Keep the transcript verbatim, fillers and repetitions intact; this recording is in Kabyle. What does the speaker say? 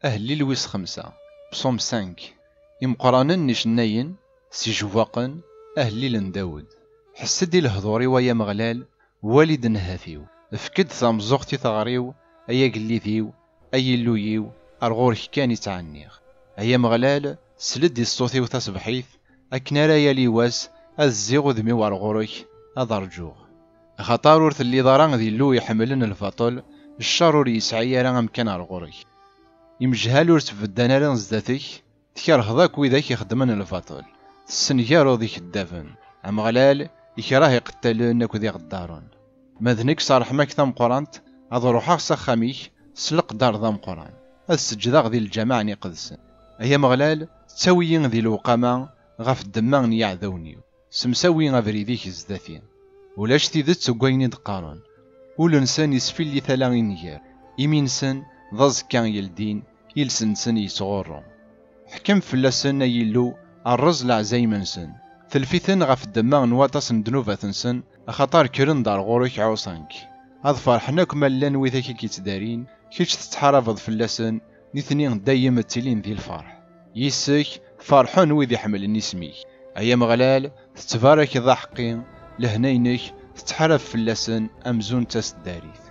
Ahellil wis xemsa. Psaume cinq. Imeqqranen n icennayen, s ijewwaqen, ahellil n Dawed. Ḥess-d i lehdur-iw, ay Ameɣlal, wali-d nnhati-w. Efk-d tameẓẓuɣt i teɣri-w, ay agellid-iw, ay Illu-iw, ar ɣur-k kan i ttɛenniɣ. Ay Ameɣlal, sel-d i ṣṣut-iw taṣebḥit, akken ara yali wass ad zziɣ udem-iw ar ɣur-k, ad rǧuɣ. Axaṭer ur telliḍ ara d Illu iḥemmlen lbaṭel, ccer ur yesɛi ara amkan ar ɣur-k. Imejhal ur ttbeddan ara zdat-k, tkerheḍ akk widak ixeddmen lbaṭel, tessengareḍ ikeddaben. Ameɣlal ikreh iqettalen akked iɣeddaren. Ma d nekk s ṛṛeḥma-k tameqqrant, ad ruḥeɣ s axxam-ik s leqder d ameqqran, ad seǧǧdeɣ di lǧameɛ n iqedsen. Ay Ameɣlal, ttawi-yi di lewqama ɣef ddemma n yiɛdawen-iw. Semsawi abrid-ik zdat-i. Ulac tidet deg wayen i d-qqaren. Ul-nsen isfillit ala inger. Imi-nsen d aẓekka yeldin, iles-nsen yettɣurru. Ḥkem fell-asen, ay Illu, rreẓ leɛzayem-nsen. Telf-iten ɣef ddemma n waṭas n ddnubat-nsen, axaṭer kkren-d ar ɣur-k ɛuṣan-k. Ad ferḥen akk ma llan widak i k-ittdarin, kečč tettḥarabeḍ fell-asen, nitni dayem ttilin di lferḥ. Yis-k ferḥen wid iḥemmlen isem-ik. Ay Ameɣlal, tettbarakeḍ aḥeqqi, lehna-inek tettḥarab fell-asen amzun d taseddarit.